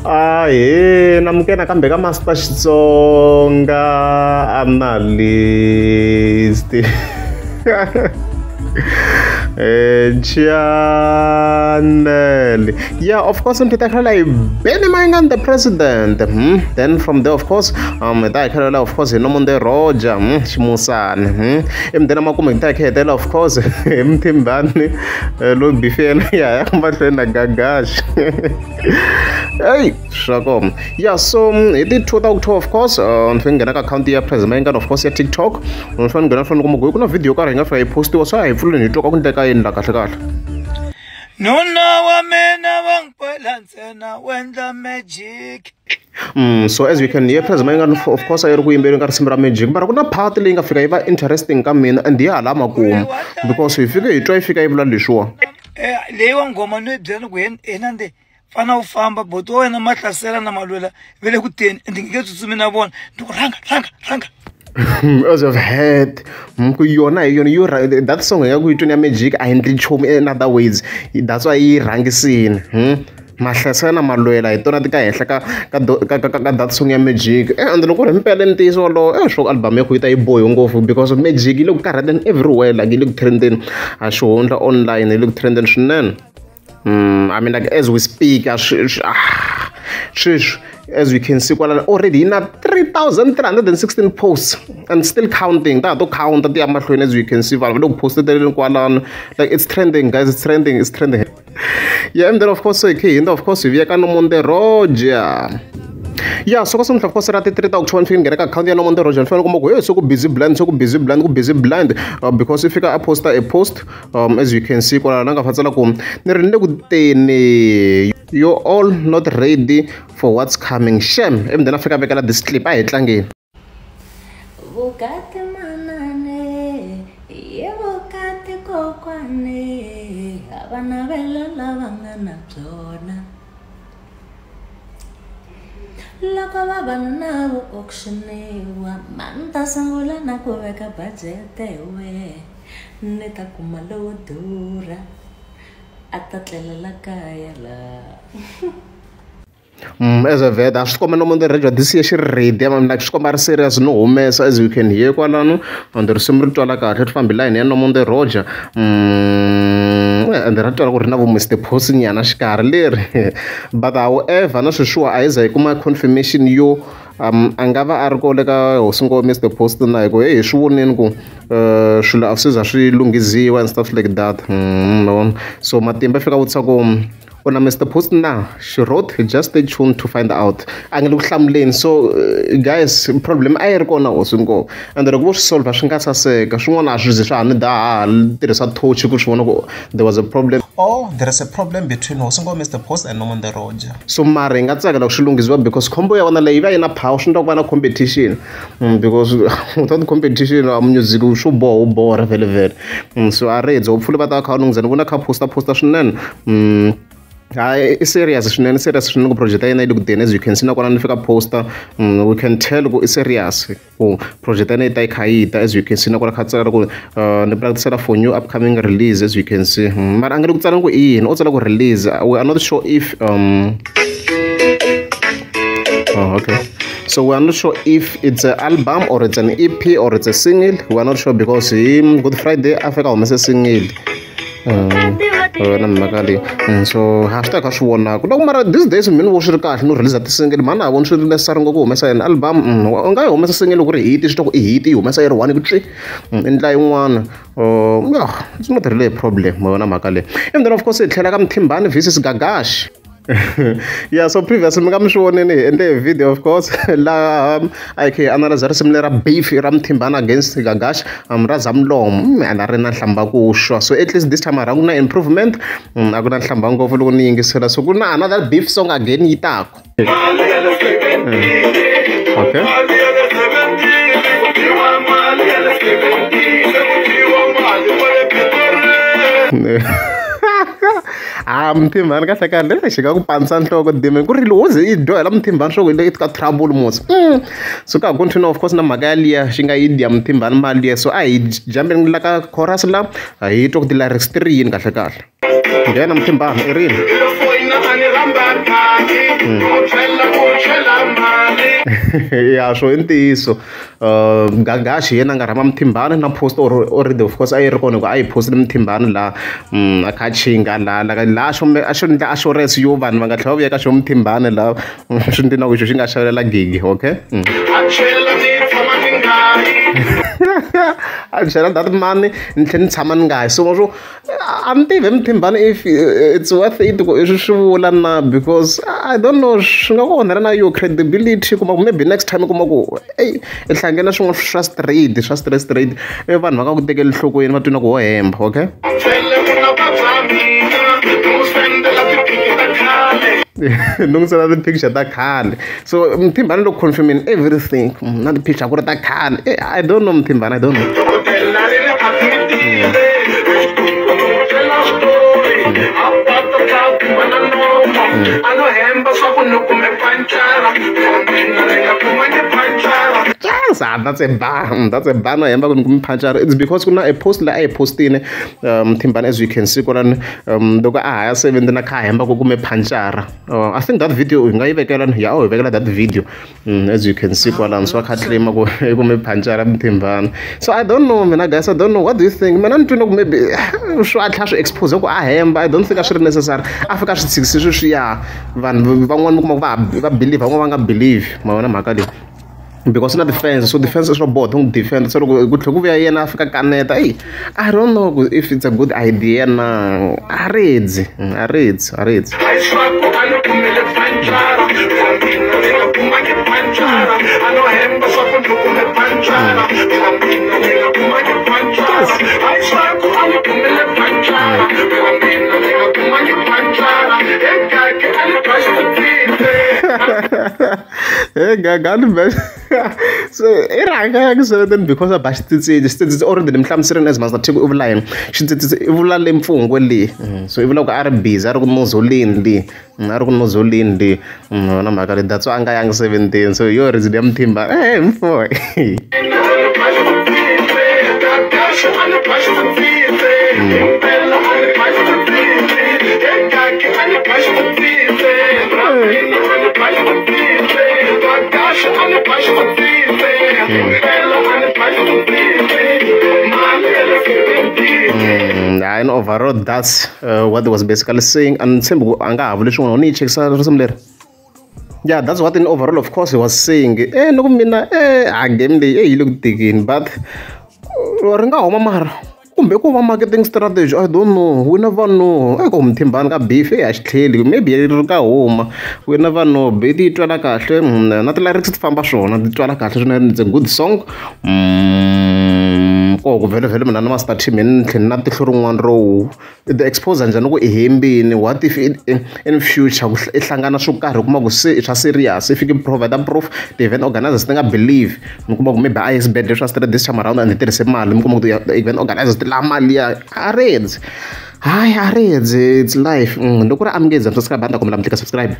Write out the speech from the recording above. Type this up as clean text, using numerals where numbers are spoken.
Ahee namukela kambe ka Master Xitsonga Analyst channel. Yeah, of course, I'm Benny Mayengani, the president. Then from there, of course, of course, Nomonde Roger, Ximusani. And then I'm of course, Mthimbani, lo bifena ya mahlweni na Gagash. Hey, swakom. Yeah, so it did 2002, of course, on nghena ka account ya President Mayengani, of course, ya TikTok. On nghena ku na video ka ri nga fika yi postiwa so a hi pfuleni hi twa ka ku ndleka yini la kahle kahle. Nuna wa mina va nkwela ntsena wendla magic. So as we can hear, President Mayengani, of course, a yi ri ku yimbeleni ka risimu ra magic, mara ku na part leyi nga fika yi va interesting ka mina and ya hala makumu because hi fike hi twa yi fika yi vula leswiwa. Leyiwa nghoma no yi byela ku hina nde fana u famba boti wa wena Mahlasela na Malwela va le ku teni and nge tsutsumi na vona ndi ku rhanga rhanga rhanga. As I've heard, ku yona hi yona yo that song ya ku yi twini ya magic a yi ndli nchumu in other words, that's why yi rhangisini. Mahlasela na Malwela hi tona ti ka henhla ka ka that song ya magic. And loko ri mpela ntiyiso wolowo swo album ya ku yi ta yi bohe ngopfu because magic yi le ku karhateni everywhere, like yi le ku trendeni a xihundla online yi le ku trendeni swinene. I mean, like as we speak, sweswi as we can see kwalano already yi na 3316 posts and still counting. Ta ha to counta ti ya mahlweni as you can see vanhu va le ku posteteleni kwalano, like it's trending guys, it's trending, it's trending. Yeah, and then of course hi khe hindza of course hi vuya ka Nomonde Roger. Yeah, so ka of course ra ti 3 ta October ni nghena ka account ya Nomonde Roger ni fanele kuma ku hey so ku busy blind, so ku busy blind, ku busy blind because i fika a posta a post as you can see kwalano nga fatsela ku ni ri ni le ku teni, you're all not ready for what's coming, shame. And then a fika vekela this clip a hi tlangeni. Vukati manane ye vukati kokwane a va navela lava nga na byona loko vavanuna vo auctioniwa mani ta sungula na ku veka budget we ni ta kuma lowo durha a ta tlelela kaya la. As a vet, a swi komba Nomonde Roger this year xi ri ready, I mean, like swi komba ri serious no humesa as you can hear kwalano and risimu ri twala kahle ri fambi line ya Nomonde Roger. And ra twala ku ri na vo Mr Post nyana xikarhi leri but however na sweswiwa a hi za hi kuma confirmation yo a nga va a ri kole ka hosi ngo Mr Post na hi ku hey hi swi voneni ku swilo a swi za swi lunghiziwa and stuff like that. So Matimba fika vutisa ku una Mr Post na she wrote just stay tuned to find out. A nge le ku hlamuleni so guys problem a yi ri kona hosi ngo and loko vo swi solve swi nga saseka swin'wana a swi ze swa ha ni daha tirhisa torch ku swi vona ku there was a problem. Oh, there is a problem between hosi ngo Mr Post and Nomonde Roger. So mara hi nga tsakela ku swi lunghiziwa because combo ya vona leyi yi va yi na power, swi endla ku va na competition because without competition a music swo boha wu borha vhele vhele. So a ri hopefully va ta va kha va lunghisa ni vona kha posta swinene. Hayi i serious swinene, serious swinene ku project ya yena yi le ku teni as you can see nakona ni fika poster we can tell ku i serious ku project ya yena yi ta yi kha yi ta as you can see nakona kha tsala ku ni practicela for new upcoming release as you can see. Mara a nge le ku tsaleni ku i yini o tsala ku release, we are not sure if oh, okay. So we are not sure if it's an album or it's an EP or it's a single. We are not sure because him Good Friday Africa humese single. Na mhaka leyi so ha swi ta kha swi vonaka loko mara these days mina vo swi ri kahle no release ti-single mani a voni swi ri necessary ngopfu ku humesa an album. U nga yi humesa single loko ri hit swi twa ku i hit yi humesa yi ri one ku twi i ndlela yin'wana. Yeah, it's not really a problem ma yona mhaka leyi. And then of course hi tlhela ka Mthimbani versus Gagash. Yeah, so previously mi nga mi swi vonini hi endle video of course laha a hi kha hi analyze risimu lera beef ra Mthimbani against Gagash ra Zamlomo and a ri na nhlamba ku xwa so at least this time around ku na improvement a ku na nhlamba ngopfu loko ni yingisela so ku na another beef song again yi taku. Okay. Mthimbani kahle kahle xi nga ku pandza nhloko dime ku ri loko ze yi dyohela Mthimbani swo ku le ka trouble mos. So ka continue of course na mhaka yaliya xi nga yi dya Mthimbani mali liya so a hi jambeni la ka chorus la hi twa ku ti-lyrics ti ri yini kahle kahle. Nghena Mthimbani i rini. Ya swo i ntiyiso Gagashi yena a nga rhamba Mthimbani na post already of course a yi ri kona hikuva a yi postile Mthimbani laha a kha a chinga laha laha a xo a xo endla assurance yo vanhu va nga tlhela va vuya ka xo Mthimbani laha swi ndzi na ku xo xi nga xavela gigi okay a chela that money ni tlhela ni tshama ni nga yi so swo a ni tivi Mthimbani if it's worth it ku i swi vula na because I don't know swi nga ku onhela na your credibility kuma ku maybe next time kuma ku ey i hlangana swin'wana swa straight swa straight straight i vanhu va nga ku tekeli enhlokweni va twi na ku wo hemba okay lungisela ti-picture ta khale so Mthimbani loko confirming everything na ti-picture ku ri ta khale I don't know Mthimbani I don't know Yes, that's a bar. That's a bar. No, it's because kuna a post la a postine Mthimbani as you can see kwalani loko a haya 7 na kha hemba ku kume panchara. I think that video hi nga yi vekela ya oh hi vekela that video as you can see kwalani so a kha claim ku kume panchara Mthimbani. So I don't know mina guys, I don't know what do you think. Mina ni twina ku maybe swi a tlhela swi expose ku a hemba. I don't think a swi ri necessary. A fika swi tshikisi sweswi ya vanhu van'wana mi kuma ku va believe van'wana va nga believe ma vona mhaka leyi. Because na defense, so defense is robot, don't defend. So ku tlhela ku vuya yena a fika kaneta. Hey, I don't know if it's a good idea na a redzi. Hey, Gagani, so i rhanga ya ku seven because a ba xitsitsi already ni mhlamuserini as Master T u vula yini xitsitsi i vula le mpfungwe leyi so i vula ku a ri busy a ri ku nozoleni leyi a ri ku nozoleni leyi na mhaka leyi that's why a nga yangi 17 so yo reason ya Mthimba mfo And overall, that's what he was basically saying. And tshembi ku a nga ha vuli swin'wana ni yi chekisa risimu leri. Yeah, that's what in overall, of course, he was saying. Loko mina a game leyi yi le ku tikeni but ri nga huma mara kumbe ku va marketing strategy I don't know, we never know. Ku Mthimbani ka beef a xi tlheli maybe ri ka huma we never know. Beat yi twala kahle na ti-lyrics ti famba swona ti twala kahle swinene it's a good song. Ku vhele vhele mina na Master T ni tlhela na tihlo rin'wana ro the expose njhani ku i hembini what if in future ku i hlangana swo karhi kuma ku se i swa serious if you can provide a proof the event organizers ti nga believe mi kuma ku maybe a yi xibedhlele swa straight this time around and hi tirhise mali mi kuma ku event organizers ti lava mali ya a redzi hayi a redzi it's life loko ri amukezi subscribe a ni ta kombela mi tlika subscribe.